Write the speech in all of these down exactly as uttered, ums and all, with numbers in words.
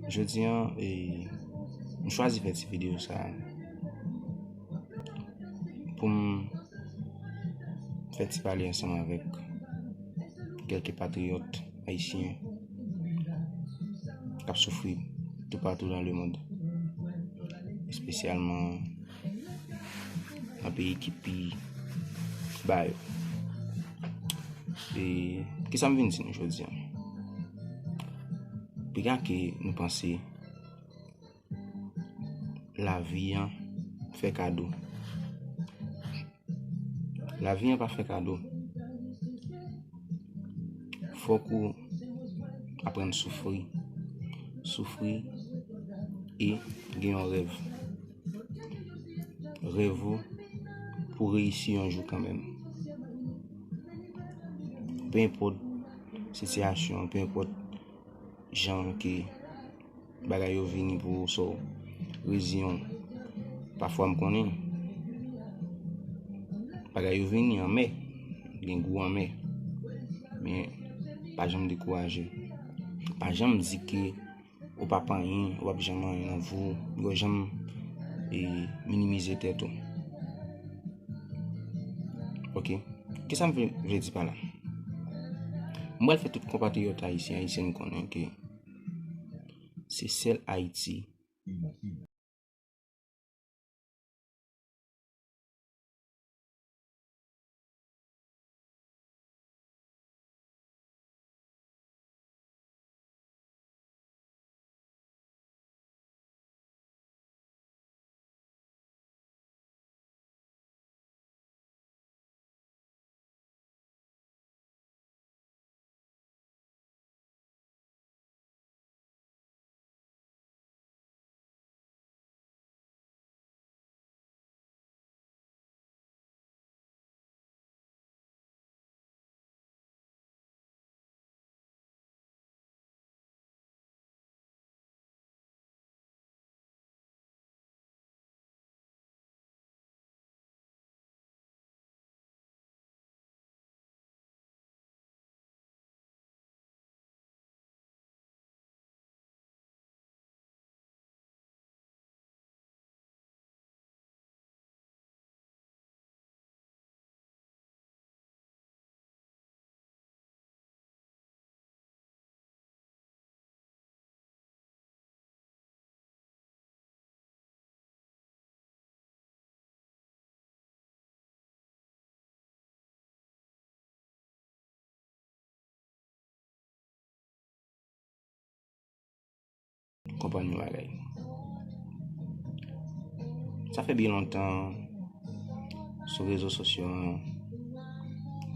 Jodi a, e, m chwazi fè ti videyo sa a pou m fè ti pale ansanm avèk kèlke patriyòt ayisyen k ap soufri toupatou nan lemonn, espesyalman nan peyi ki pi ba yo. E kisa m vin di nou jodi a? Piga ke nou panse lavi an fè kado. Lavi an pa fè kado. Fòk ou aprann soufri. Soufri e gen yon rèv. Rèv ou pou reyisi yon jou kanmenm. Pe enpòt sitiyasyon, pe enpòt jan ke bagay yo vini pou ou, so, reziyen w. Pafwa m konnen bagay yo vini anmè, gen gou anmè, men pa janm dekouraje. Pa janm di ke ou p ap anyen, ou p ap janm anyen nan vi w, ou janm, e, minimize tèt ou. Oke? Kisa m vle, vle di pa la? M pral fè tout konpatriyòt ayisyen, ayisyèn konnen ke se sèl Ayiti. Konprann yon bagay. Sa fè byen lontan sou rezo sosyo an,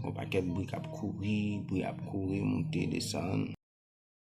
yon pakèt bri k ap kouri, bri ap kouri, moute, desann.